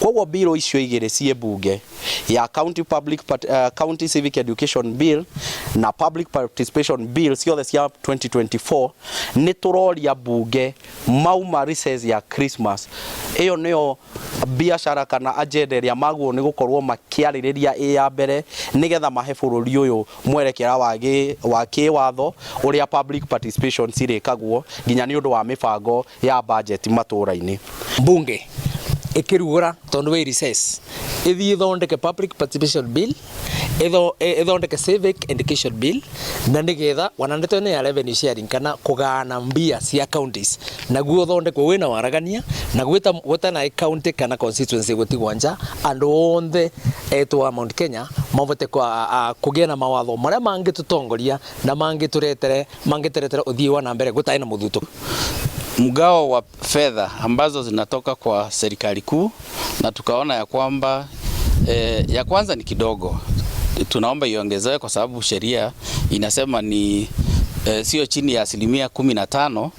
Koguo bill icio igĩrĩ ciĩ mbunge ya county public county civic education bill na public participation bill ciothe cia 2024, nĩ tũroria mbunge mauma recess ya Christmas, ĩyo nĩyo biacara kana agenda ĩrĩa maguo nĩ gũkorwo makĩarĩrĩria ĩ ya mbere, nĩgetha mahe bũrũri ũyũ mwerekera wa kĩwatho ũrĩa public participation cirĩkagwo nginya nĩ ũndũ wa mĩbango ya budget matũra-inĩ. Mbunge ikirugura tondu wi recess, ithii ithondeke public participation bill, ithondeke civic education bill, na nigetha wana ndeto ino ya revenue sharing kana kugana mbia cia counties naguo uthondekwo wina waragania na gwita gutana county kana constituency gutigwa nja, andu onthe etwa Mount Kenya mabote kugia na mawatho maria mangitutongoria na mangituretere uthii wa na mbere gutai na muthuto. Mgao wa fedha ambazo zinatoka kwa serikali kuu, na tukaona ya kwamba ya kwanza ni kidogo, tunaomba iongezewe kwa sababu sheria inasema ni sio chini ya 15%.